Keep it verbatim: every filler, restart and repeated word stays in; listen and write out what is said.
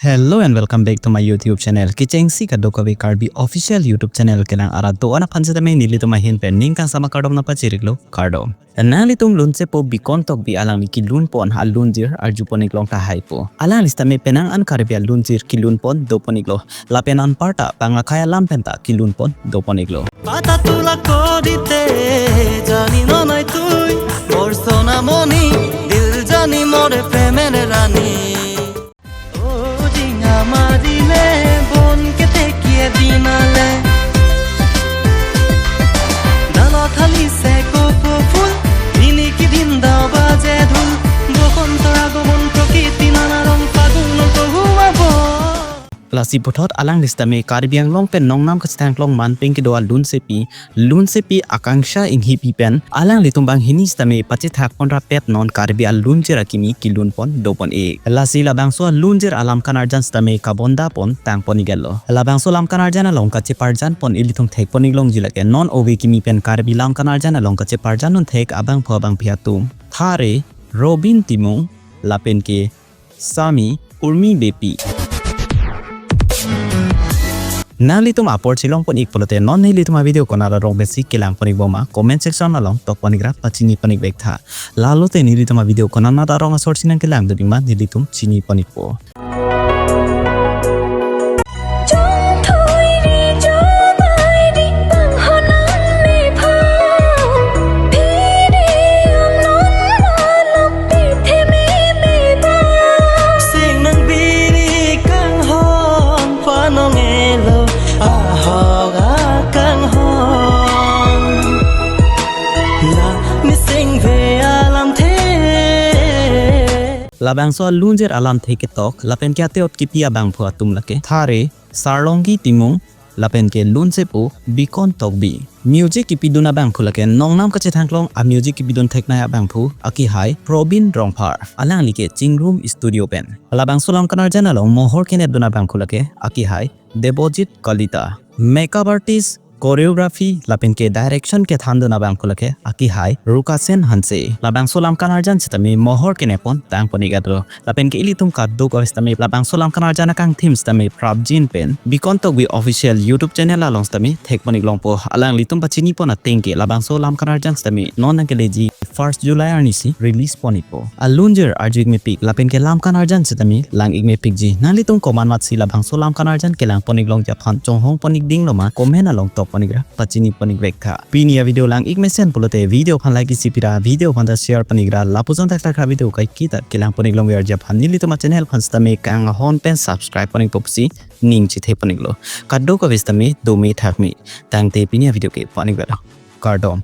Hello and welcome back to my YouTube channel. Kechengsi kadokave Karbi official YouTube channel kelang arat do-an aphan sitame nelitum ahin pen ning kangsam akardom nangpachiriklo, kardom. Nanglitum Lunsepo Bikon Tokbi alangli kelunpon alunjir arjupon iklong tahai po. Alangli sitame penang an Karbi alunjir kelunpon dopon iklo. Lapen anparta bang akhei alam penta kelunpon dopon iklo. Pata tulak kodite jani nonai tui, borsona moni, dil jani more pemene rani. O jinga madile bon kete kie dinale. Dalo thali se kopo phul, nini ki din da baje dhul, bokon tora gobon prokiti nana rong pagung nong ko hua bo. Lasi puthot alangli sitame Karbi Anglong pen nongnam kachethang klong manpeng kedo alunsepi, Lunsepi Akangsha Enghipi pen alanglitum banghini sitame pachethak ponra pet non Karbi alunjir akimi kelunpon dopon ik. Lasi labangso alunjir alam kan arjan sitame kabonda pon tangpon iklo. Labangso lam kan arjan along kacheparjan pon ilitum thekpon iklongji lake non ove kimi pen Karbi lam kan arjan along kacheparjan non thek abangphu abangphi atum. Thare, Robin Timung, lapen ke Sami, Urmi Beypi. Nanglitum apor chelongpon ik pulote non nelitum avideo konat arong pensi kelangpon ikbom ma comment section along tokpon ikra pachinipon ikvek tha. Lalote nelitum avideo konat arong asor si nangkelang dun ik ma nelitum chinipon ikpo. Sing nang biri kanghon panong elo ahok akanghon. La mising ve alamthe. Labangso alunjir alamthe ketok lapen ke ate-ot kipi abangphu atum lake Thare, Sarlongki Timung, lapen ke Lunsepo Bikon Tokbi. Music kipidun abangphu lake nongnam kachethang klong amusic kipidun theknei abangphu akihai Probin Rongphar. Alangli ke Chingrum Studio pen. Labangso lam kan arjan along mohor kenepdun abangphu lake akihai Debojit Kalita. Makeup artist, choreography lapen ke direction kethandun abangphu lake akihai Rukasen Hanse. Labangso lam kan arjan sitame mohor kenepon tangpon iklo. Lapen ke ilitum kadokave sitame labangso lam kan arjan akangthim sitame prapjin pen Bikon Tokbi official YouTube channel along sitame thekpon iklongpo. Alanglitum pachinipon ateng ke labangso lam kan arjan sitame non nangkeleji first July arnisi release pon ikpo. Alunjir arju ikmepik lapen ke lam kan arjan sitame lang ikmepikji. Nanglitum komat matsi labangso lam kan arjan kelangpon iklongji aphan chonghongpon ikdinglo ma comment along tokpon ikra pachinipon ikvek tha. Pini avideo lang ikmesen pulote video aphan like isi pira, video aphan ta share pon ikra, lapuson thakthak avideo kaiketa kelangpon iklong verji aphan nelitum achannel aphan sitame kanghon pen subscribe pon ikpo pusi ning chethepon iklo. Kadokave sitame dome thakme. Tangte pini avideo ke pon ikvek tha. Kardom.